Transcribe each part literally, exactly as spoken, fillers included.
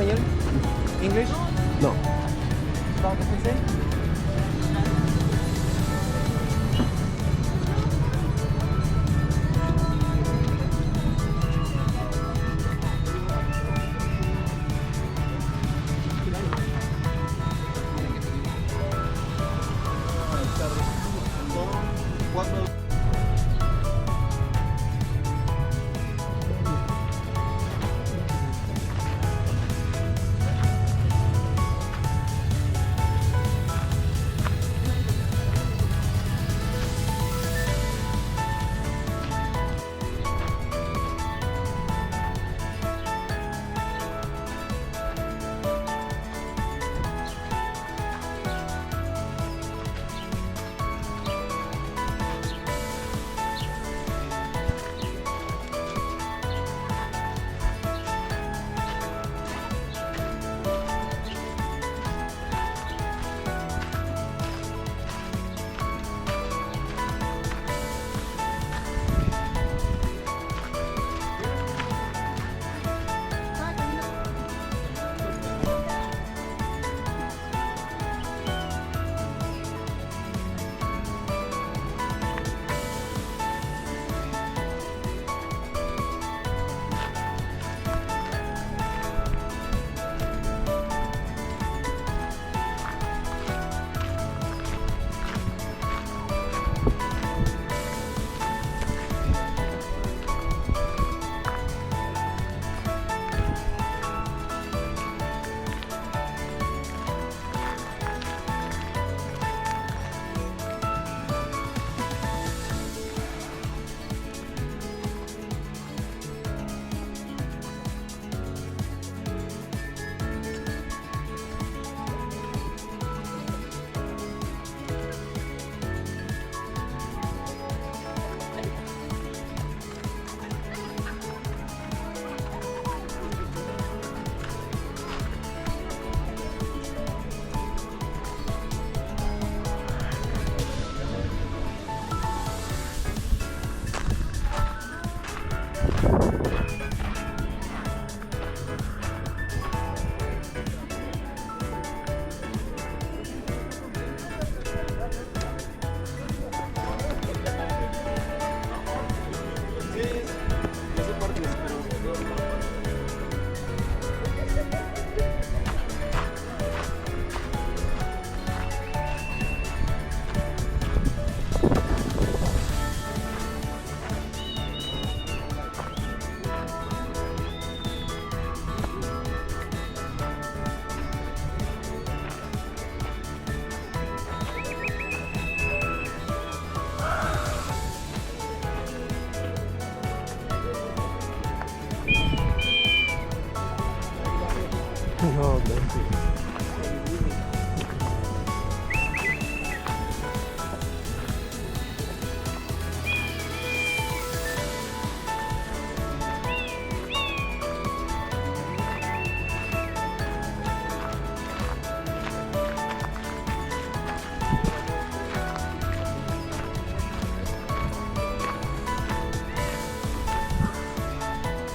English? No. Parle français?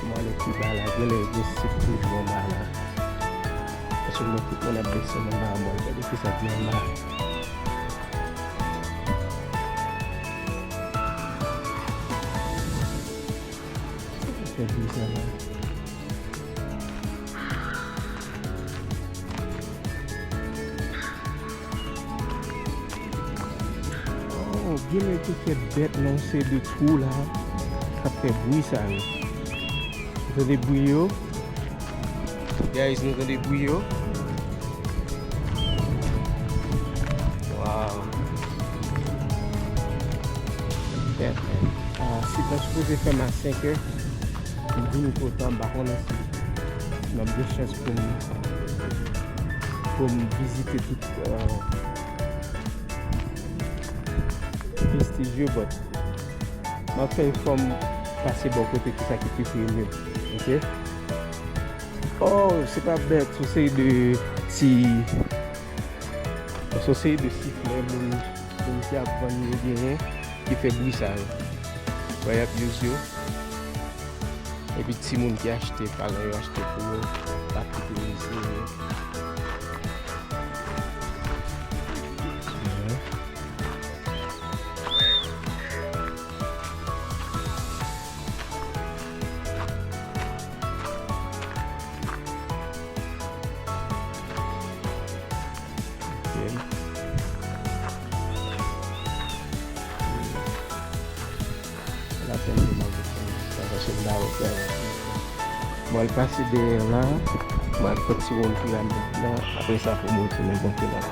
Mwen ale pi ba la, genlè gen sik toujou anba la. Paske mwen tout moun ap desann anba a, mwen gade kisa ki anba. Fè bri sa la. Oh, genlè gen kèk bèt nan yon seri de twou la k ap fè bri sa yo. Ou tande bri yo? Guys, nou tande bri yo? Wow. Yeah, man. Ah, sit lan sipoze fèmen a senk è. M vini twò ta, m pa konnen si m ap gen chans pou m, pou m vizite tout, euh, vestige yo, but m ap fè efò m pase bò kote kisa ki pi pre m yo. Ok? Oh, se pa bèt, se yon seri de ti, se yon seri de siflè moun, moun ki ap vann yo genyen ki fè bri sa yo. Wè y ap use yo. Epi timoun ki achte, paran yo achte pou yo, pa kite yo eseye. Lapèn de mwen, paske m pa wè. Mwen al pase dèyè la, mwen al fè ti wonn piramid la, apre sa pou mwen tounen monte la.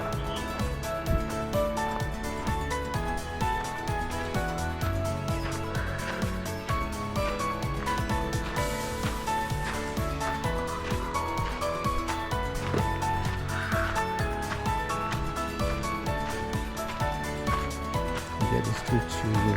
Gade estrikti yo.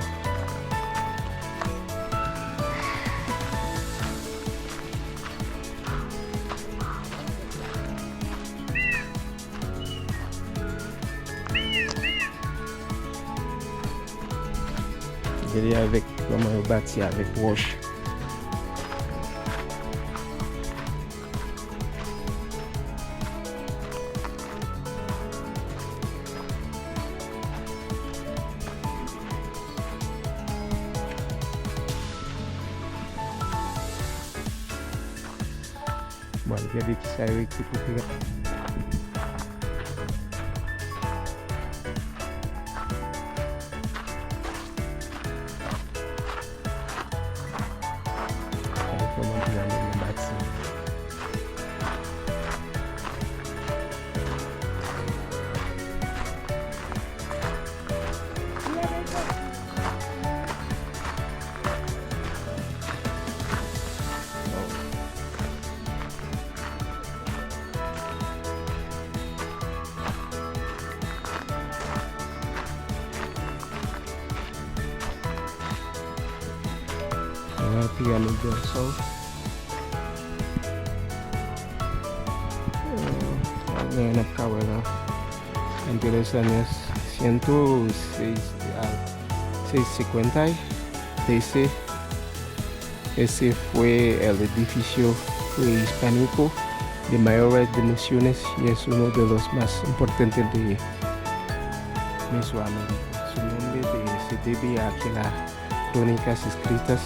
Gade avèk kòman yo bati avèk wòch. Bon, gade kisa yo ekri pou piramid. Gade kòman piramid lan bati. Piramid de Sol. Gen n ap ka wè la. Interesante, ciento seis, ah, seis cincuenta, dice, ese fue el edificio prehispánico de mayores dimensiones y es uno de los más importantes de Mesoamérica. Su nombre de, se debe a que la crónicas escritas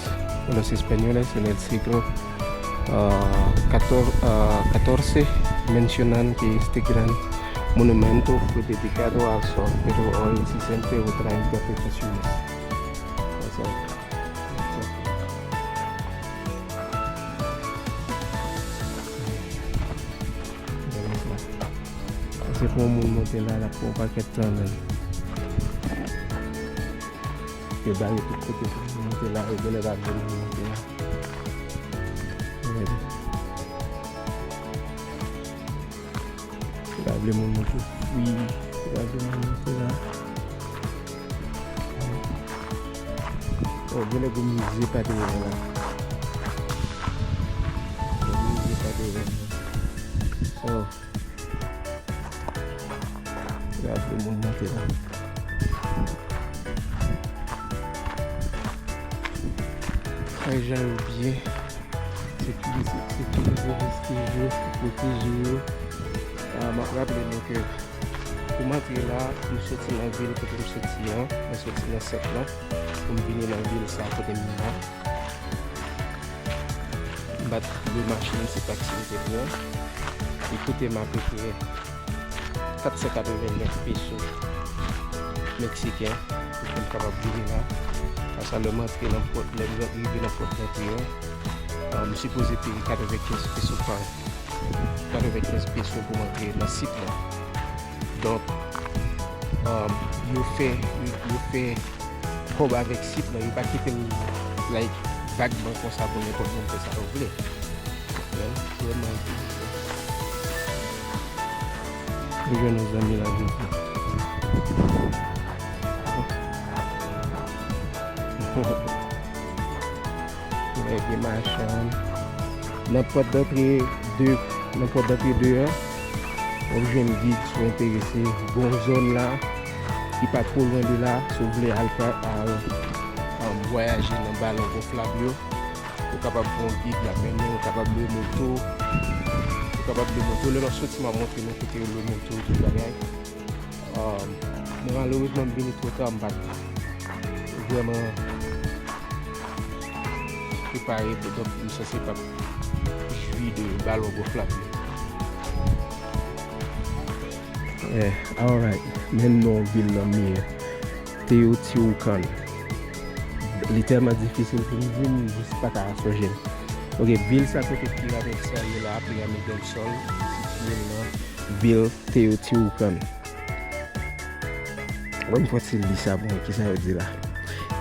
por los españoles en el siglo, ah, catorce, ah, catorce mencionan que este gran monumento fue dedicado al sol, pero hoy existen otras interpretaciones. O sea, se pou yon moun monte la, l ap pran yon pakèt tan menm. Yo bare tout kote pou moun monte la, yo genlè pa vle moun monte la. Gade. Yo pa vle moun monte fwi, yo pa vle moun monte la. Oh, genlè gon mize pa dèyè la. Gon mize pa dèyè la. Oh. Gade moun monte la. Kay jan yo byen. Sekirize, sekirize vestij yo, pwoteje yo. Ah, m ap raple nou ke pou m antre la, m soti nan vil kote m soti an, mwen soti nan sant lan, pou m vini nan vil sa kote m ye la. M pa t lwe machin, se taksi m te pran. Li koute m apeprè kat san katreven nèf peso meksiken pou m kapab vini la. Apre sa, lè m antre nan pòt, lè m rive nan pòt lantre an, ah, m sipoze peye katrevenkenz peso pa, katrevenkenz peso pou m antre nan sit lan. Donk, ah, yo fè, yo, yo fè kòb avèk sit lan, yo pa kite l, like, vagman konsa pou nenpòt moun fè sa yo vle. Vrèman, vrèman enteresan. Nou jwenn yon zanmi la jodi. Lè gen machann. Nan pòt dantre de, nan pòt dantre de an, w ap jwenn gid si w enterese. Gon zòn la, ki pa twò lwen de la, si w vle al pa, al, um, vwayaje nan balon gonflab yo. Ou kapab pran yon gid, l ap mennen w, ou kapab lwe moto. Ou kapab lwe moto. Lè n ap soti, m ap montre nou kote yo lwe moto, tout bagay. Um, men malerezman, m vini twò ta, m pa t vrèman prepare pou, donk, m sanse p ap jwi de balon gòf la. Yeah, alright. Men non vil nan m ye. Teotihuacan. Li tèlman difisil pou m di, m jis pa ka sonje l. Ok, vil sa kote piramid sa ye la, Pirámide del Sol, sitiye l nan vil Teotihuacan. Bon, m fòti li sa pou mwen, kisa yo di la.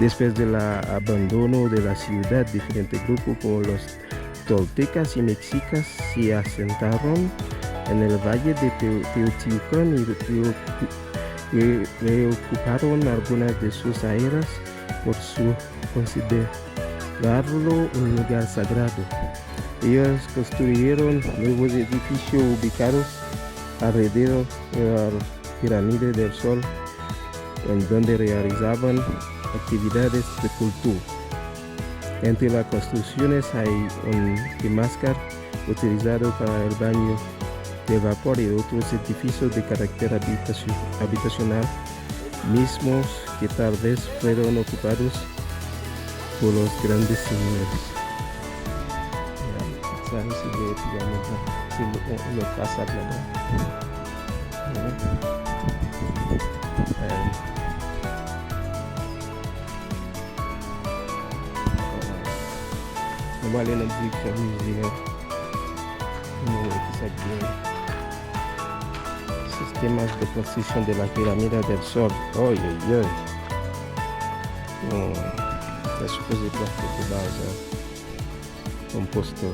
Después del abandono de la ciudad, diferentes grupos como los toltecas y mexicas se asentaron en el valle de Teo- Teotihuacan y re- re- reocuparon algunas de sus áreas por su considerarlo un lugar sagrado. Ellos construyeron nuevos edificios ubicados alrededor de la Pirámide del Sol, en donde realizaban actividades de culto. Entre las construcciones hay un temazcal utilizado para el baño de vapor y otros edificios de carácter habitacio- habitacional, mismos que tal vez fueron ocupados por los grandes señores. Ya, sa yo se dèyè piramid la. Se lòt, lòt fasad la. Nou prale nan direksyon mize a. Nou wè ki sa k gen. Sistemas de construcción de la Pirámide del Sol. Oy, oy, oy. Hmm. Sa sipoze pran foto bagay sa. Yon poster.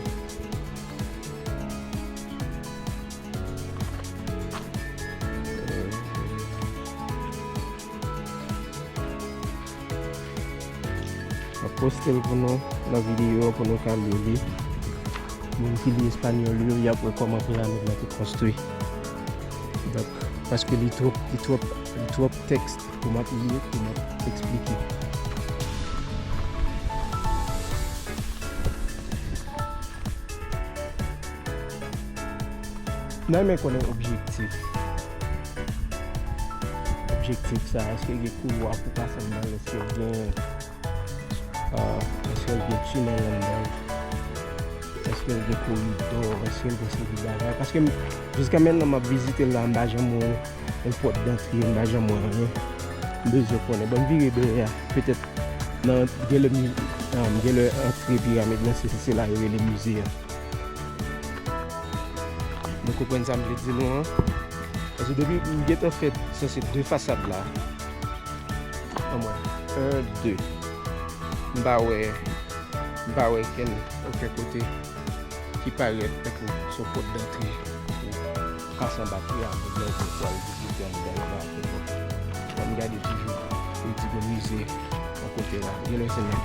M ap poste l pou nou nan videyo an pou nou ka li li. Moun ki li espanyòl yo, y ap wè kòman piramid la te konstwi. Donk, paske li twòp, li twòp, li twòp tèks pou m ap li, pou m ap eksplike. N a renmen konnen objektif. Objektif sa, èske gen koulwa pou pase anndan l? Èske gen, ah, èske gen tinèl anndan l? Èske gen koridò? Èske gen seri bagay? Paske m, jiska mentnan, m ap vizite l la, m pa janm wè yon pòt dantre, m pa janm wè anyen. M bezwen konnen. Bon, m vire dèyè a. Petèt, nan, gen lè, gen lè antre piramid lan, se, se la yo rele mize a. Nou konprann sa m vle di nou an? Paske depi m gentan fè sanse de fasad la. Anmwey, en, de. M pa wè, m pa wè kenn, okenn kote ki parèt tankou se yon pòt dantre pou pase anba piramid lan pou al vizite anndan l nan. Bon, m gade toujou, yo di gen mize yon kote la. Genlè se nan,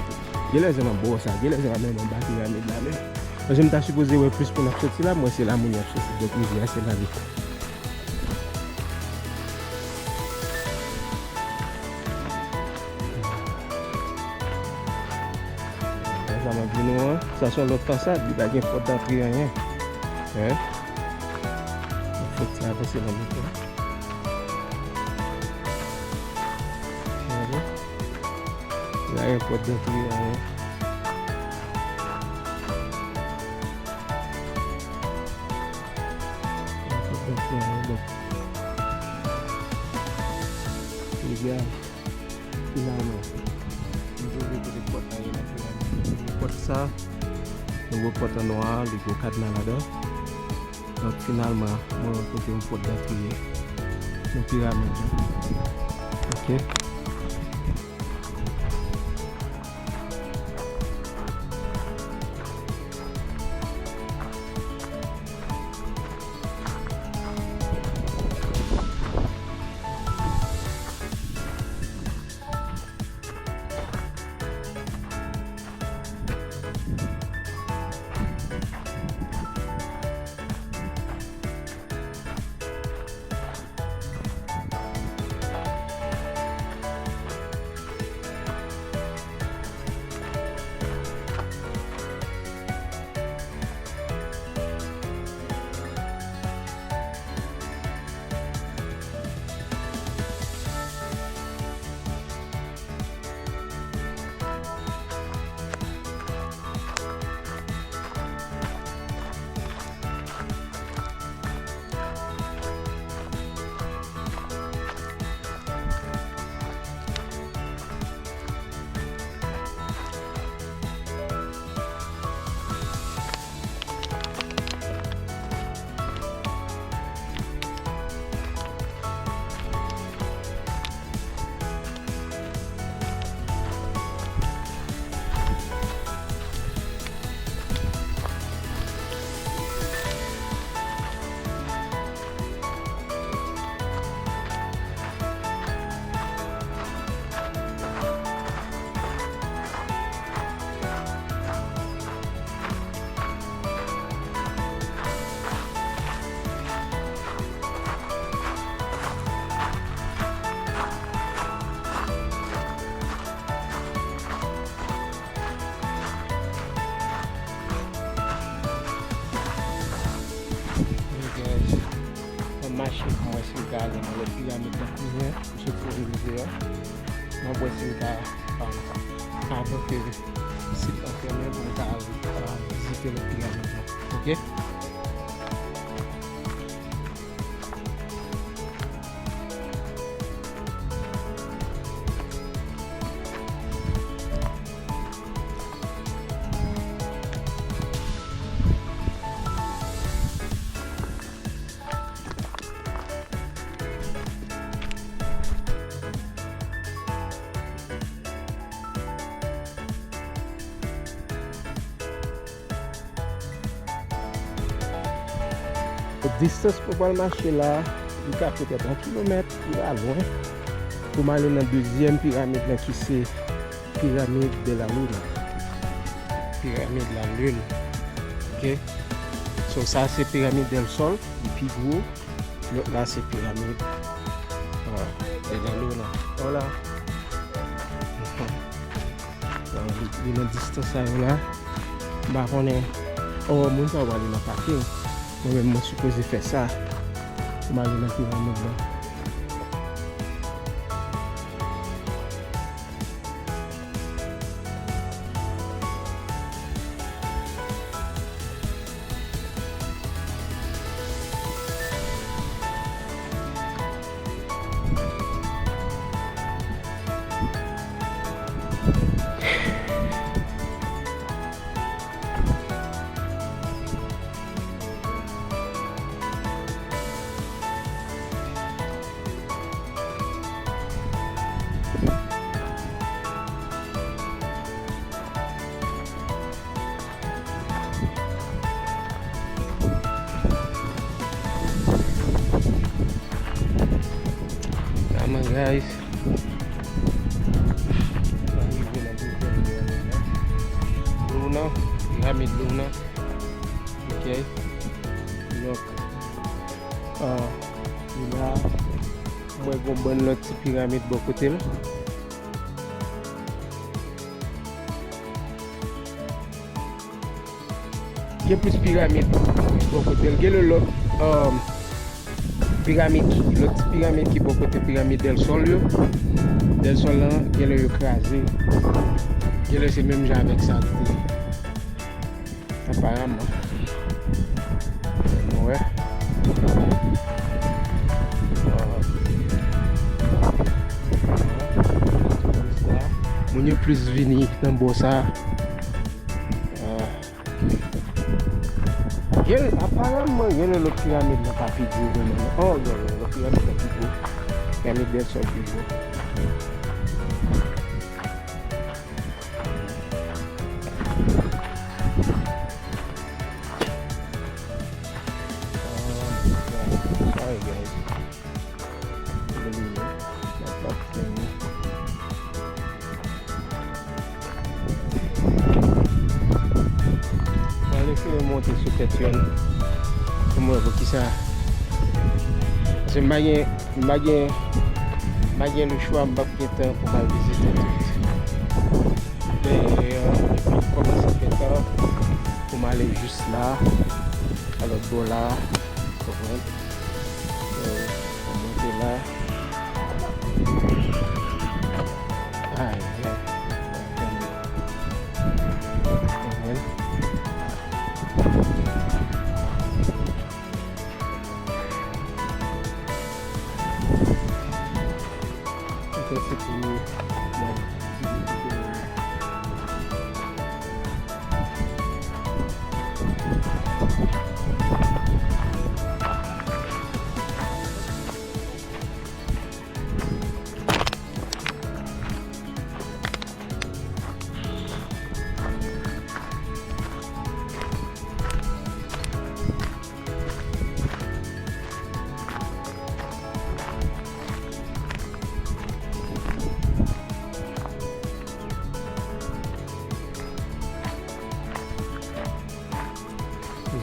genlè se nan bò sa, genlè se nan menm anba piramid la menm. Paske m ta sipoze wè plis moun ap soti la, m wè se la moun yo ap soti. Donk, mize a se la li. Sa m ap di nou an, sa se yon lòt fasad, li pa gen pòt dantre anyen. Hein? Fòk sa avanse nan mitan. Gade. La gen pòt dantre anyen. Gen pòt dantre anyen, donk. Degaj. Finalman, m twouve kote pòt la ye nan piramid. Nouvo pòt sa, nouvo pòt an nwa, li gen kadna ladan. Donk, finalman, mwen wè kote yon pòt dantre nan piramid la. Ok. Byen, m sot fè yon videyo. M ap wè si m ka, um, avan ke sit lan fèmen pou m ka al, um, vizite lòt piramid la. Oke? Distans mwen pral mache la, li ka petèt yon kilomèt, li pa lwen. Pou m ale nan dezyèm piramid la ki se Pyramide de la Luna. Pyramid la Lune. Oke? So, sa se Pyramide del Sol, li pi gwo. Lòt la se Pyramide, ah, de la Luna. Hola. Li, li nan distans sa yo la. M pa konnen. Oh, moun sa yo prale nan pakin. Mwen menm, mwen sipoze fè sa. M ale nan piramid la. Come on, guys. Luna, piramid Luna. Ok. Donk, ah, la, mwen gon bann lòt ti piramid bò kote l. Gen plis piramid bò kote l. Gen lòt, um, piramid ki, lòt ti piramid ki bò kote piramid Del Sol yo. Del Sol lan, gen lè yo kraze. Gen lè se menm jan avèk sa ki te ye. Aparaman. Nou wè. Moun yo plis vini nan bò sa. Ah. Gen, aparaman, gen lòt piramid nan pa pi gwo vrèman, non. Oh, gen lòt piramid nan pi gwo. Piramid Del Sol pi gwo. Sorry, guys. Mwen eseye monte sou tèt yonn pou m wè poukisa. Paske m pa gen, m pa gen, m pa gen lechwa, m p ap gen tan pou m al vizite tout. Men, euh, depi m kòmanse gen tan pou m ale jis la, a lòt bò la, konprann? Euh, mwen te la. Ay, ay. Konprann? Sa se premye.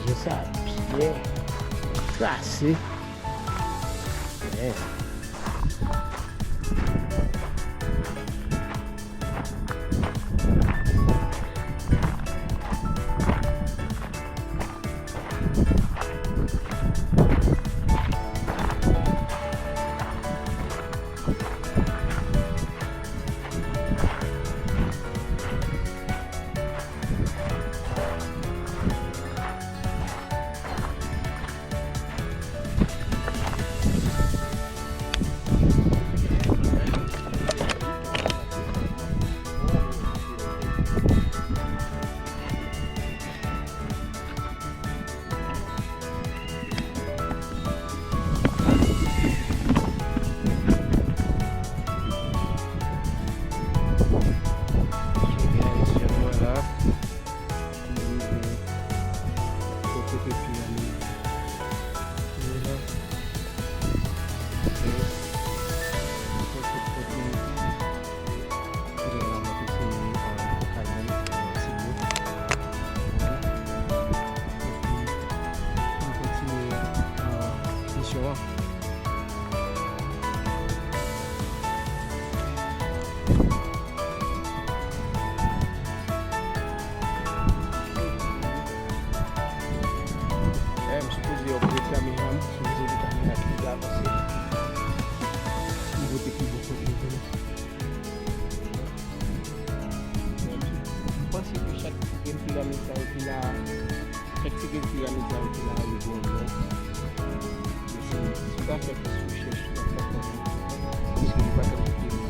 Je sa byen trase. Yeah. Ok, guys, jan nou wè la, nou rive bò kote piramid. Kounye la, ok. Kote piramid. Kounye la, m ap eseye, euh, kalme, euh, ti bout. Epi, nou kontinye, euh, misyon an. Eh, m sipoze yon gwo kamera, m sipoze yon kamera ki avanse. M pote pi bon kote pou nou. M panse ke chak grenn piramid sa yo ki la, chak ti grenn piramid sa yo ki la, yo gon non. Mesye, si w ta fè plis rechèch, w ap konprann. Paske yo pa t ap kite nou.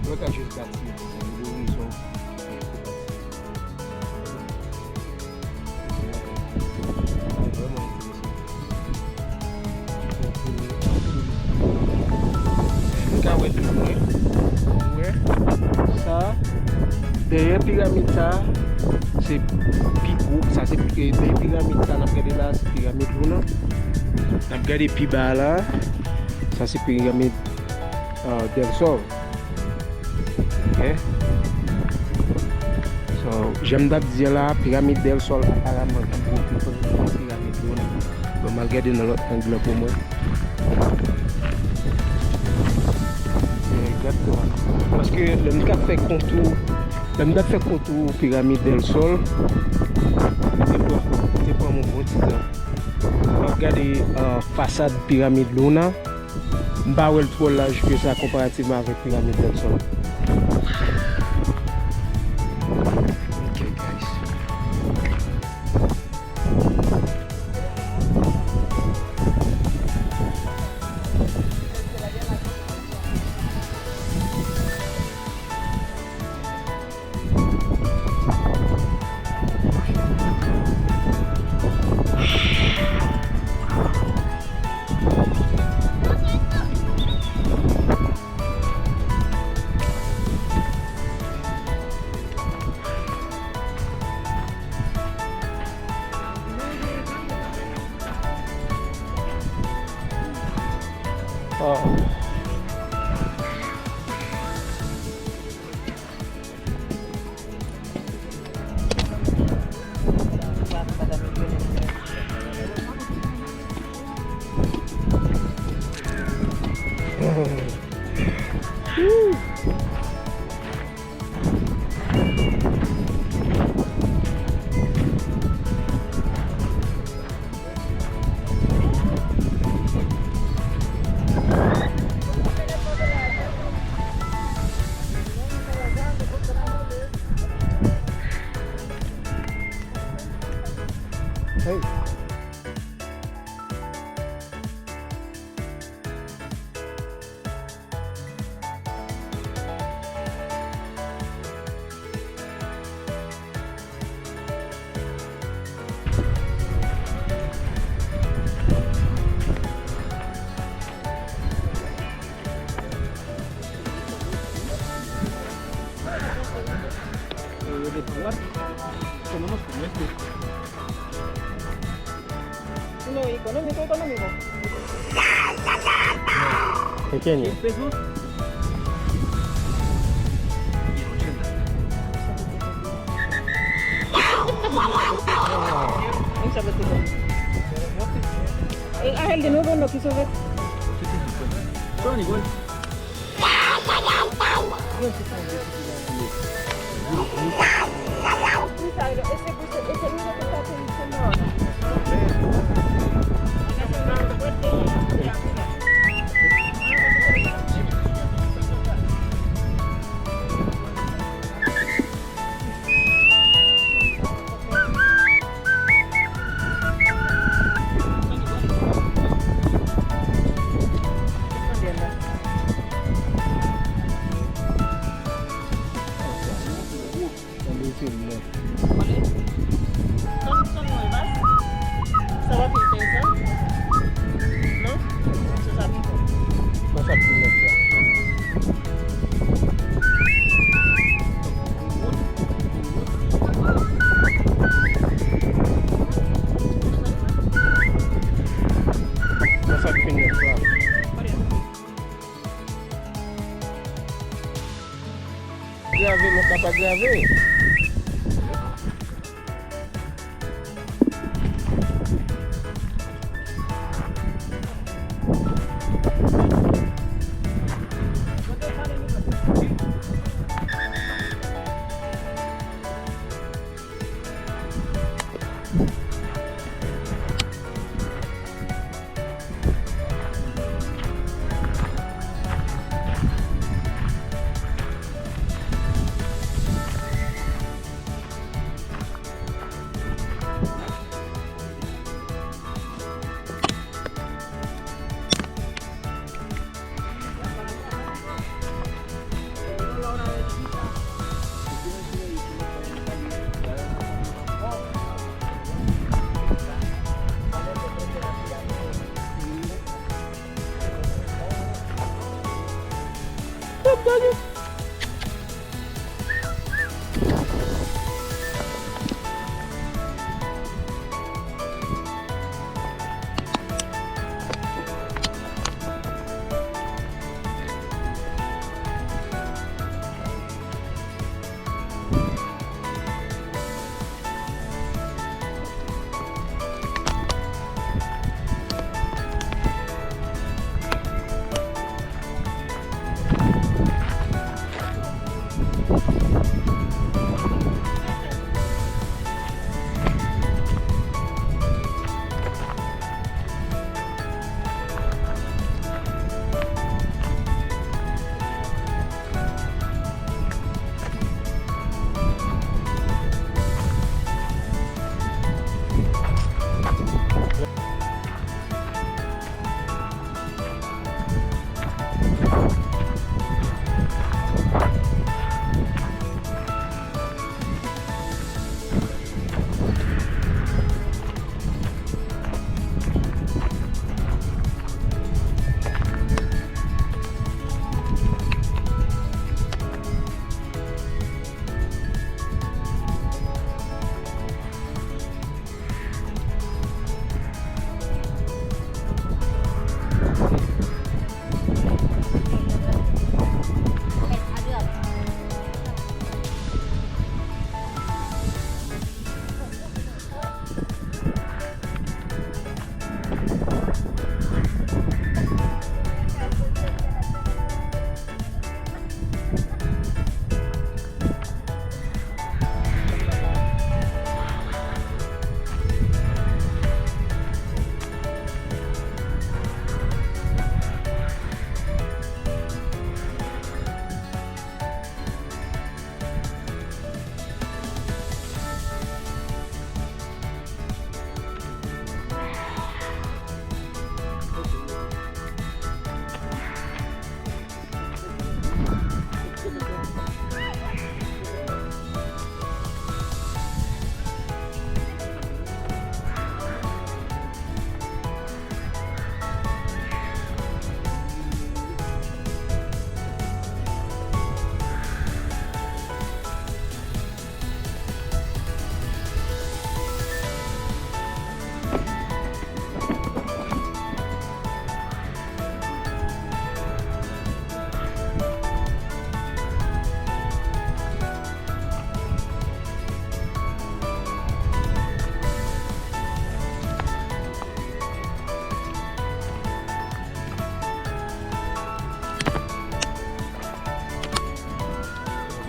Yo ta jis bati, sa vle di rezon. Nou ka wè de lwen. Wè sa. Dèyè piramid sa, se pi gwo. Sa se pi, dèyè piramid sa n ap gade la, se piramid Luna. N ap gade pi ba la. Sa se piramid, euh, Del Sol. Ok. So, jan m t ap di a la, piramid Del Sol aparaman pi gwo ke piramid Luna. Bon, m al gade nan lòt ang la pou mwen. Egzakteman. Paske lè m t ap fè kontou, lè m t ap fè kontou piramid Del Sol, li te pran, li te pran m yon bon ti tan. M ap gade, euh, fasad piramid Luna. M pa wè l twò laj ke sa konparativman avèk piramid Del Sol. Ok, guys. Oh. Hey. No, economic, economic. Pequeño. Eh, Ángel, de nuevo, no quiso ver. Grave, lòt la pa grave.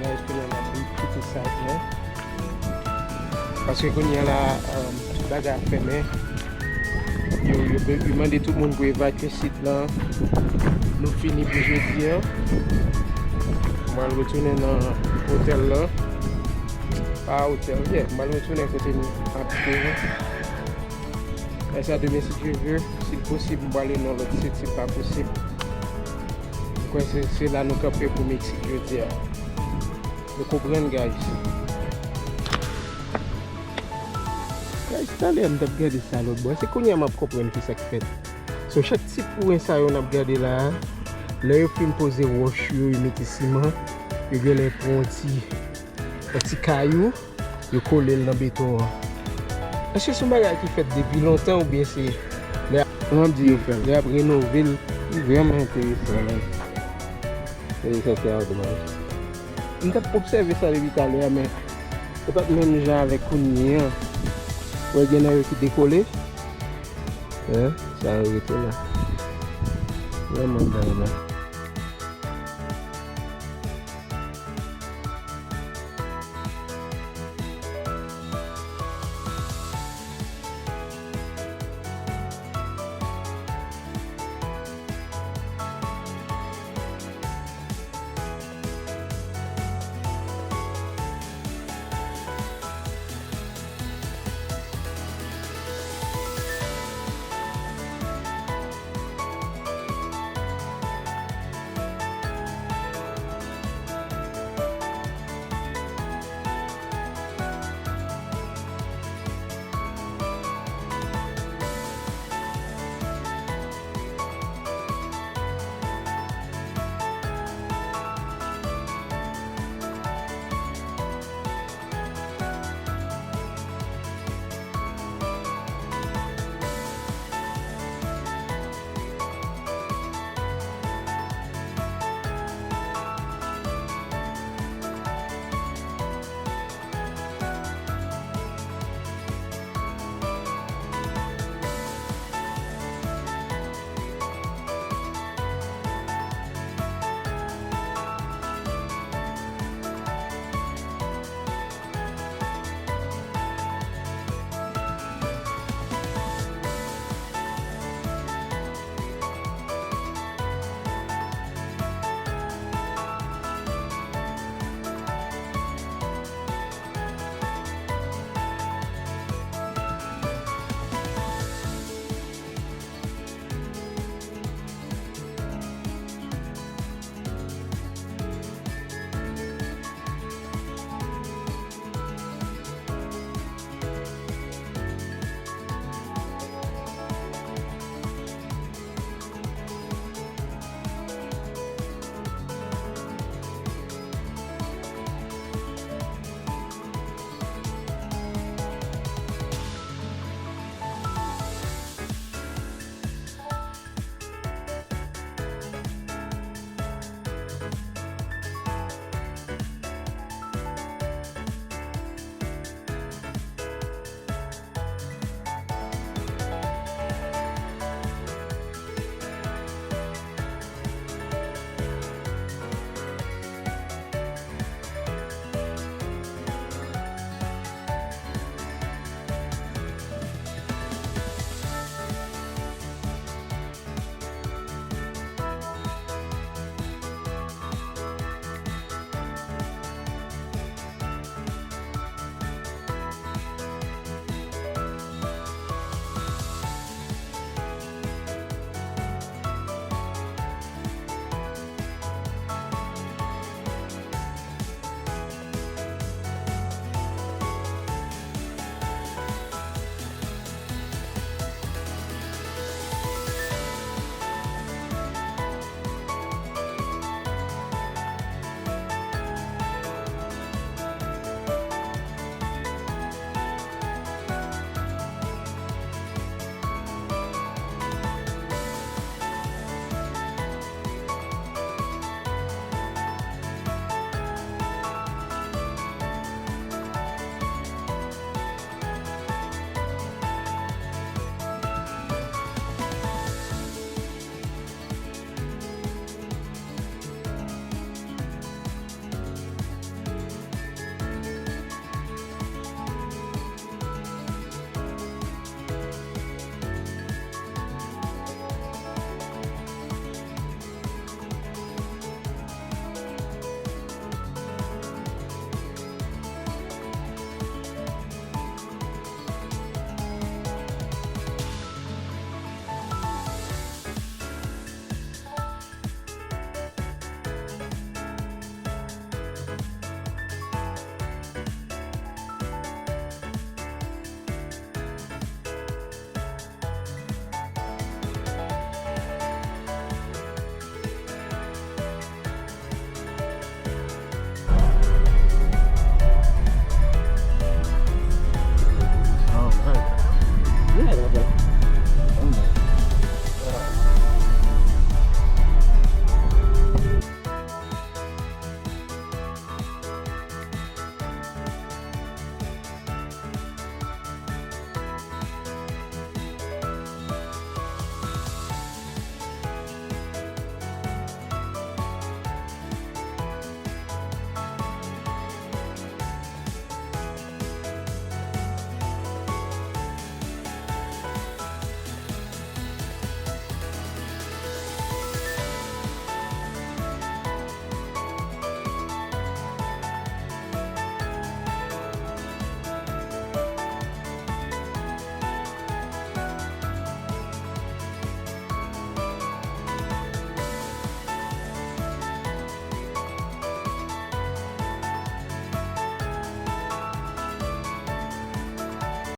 Guys, kounye a n ap kite site lan. Paske kounye a la, um, tout bagay ap fèmen. Yo, yo, yo mande tout moun pou evakye sit lan. Nou fini pou jodi a. Mwen al retounen nan otèl lan. Pa otèl, yeah, mwen al retounen kote m abite a. Lè sa demen, si Dye vle, si l posib, m prale nan lòt sit, si l pa posib. M kwè se, se la nou kanpe pou Meksik jodi a. Nou konprann, guys. Guys, talè m t ap gade sa lòt bò. Se kounye a m ap konprann ki sa k fèt. So, chak ti pouwen sa yo n ap gade la a, lè yo fin poze wòch yo, yo mete siman, yo genlè pran yon ti, yon ti kayou, yo kole l nan beton an. Èske se yon bagay ki fèt depi lontan oubyen se lè, kòman di yo fè l, lè y ap renove l? Li vrèman enteresan, men. E sa se a domaj. M t ap obsève sa depi talè a, men se pa t menm jan avèk kounye a. Wè, gen nan yo ki dekole. Hein? Sa yo rete la. Vrèman bèl, men.